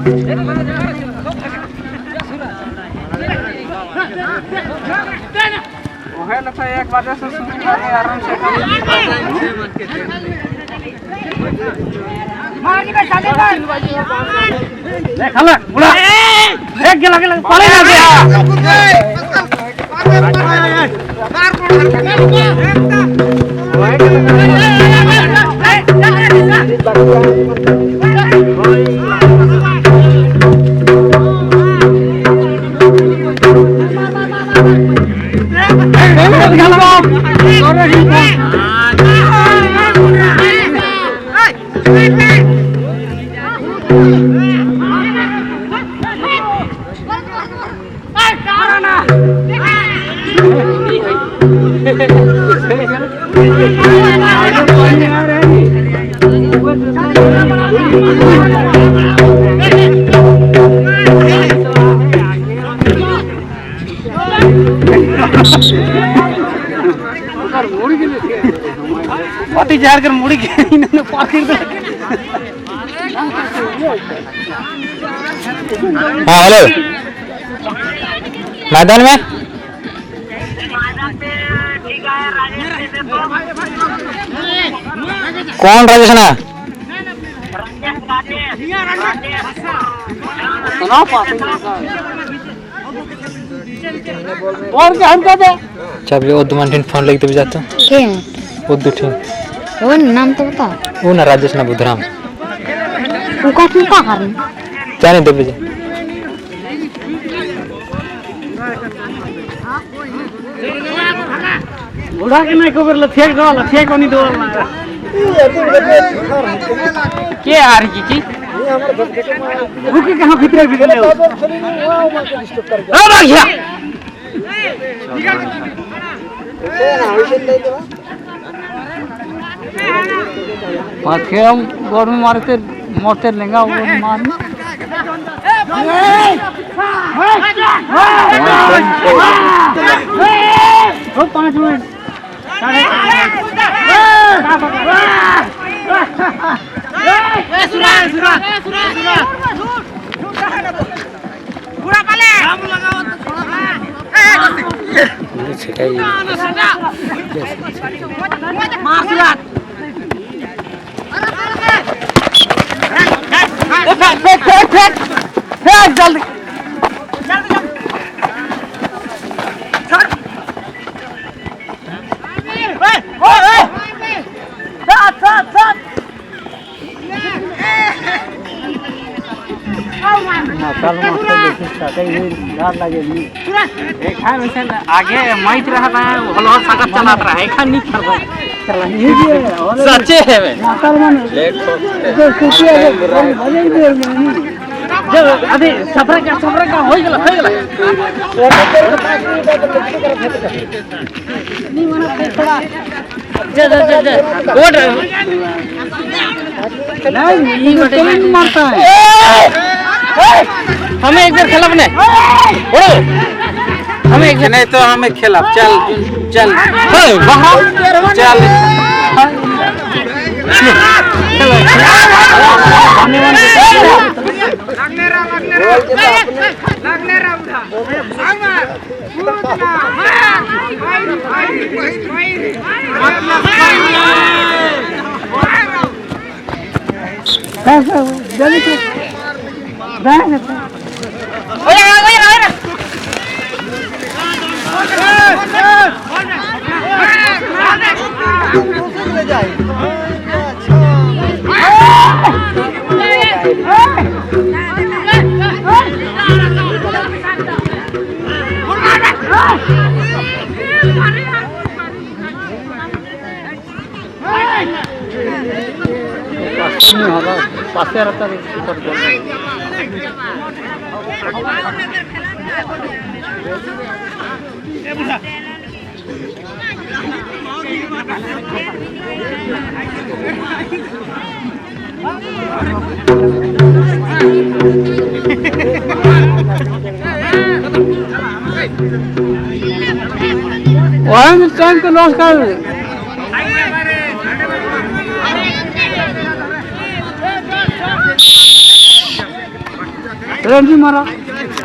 एक बजे से शुरू करें आराम से। खाला बुढ़ा एक गेला गेला पड़े ना गया। पति जार कर मुड़ी के इन्होंने पार कर दिया। हाँ हेलो, मैदान में कौन राजेश ना और क्या हम कहते चाबी वो दुमान फोन लेके भी जाता के वो दुठिन वो नाम तो बता। वो ना राजेश ना बुधराम वो का का करना जाने दे बजे। बुढ़ा के नहीं खबर लथिया दो लथिया कोनी दो के आ रही की रुके कहां भीतर भीतर ले ओ भाग्या पाखे हम गोड़ में मारते मोटे लेंगा वो मार ओ 5 मिनट फेंक फेंक फेंक फेंक जल्दी आगे माइक रहा है हलो सागर चलात रहा है एखन नहीं खेल सच्चे है वे जब अभी सफर का हो गेला हो गेला नहीं मना थोड़ा जा जा जा जा कोड नहीं ये मारता है। हमें एक बार खेलब ने हमें एक नहीं तो हमें खेलब चल चल चल पासे रहता है वहाँ टाइम को लॉस कर रणजी मारा।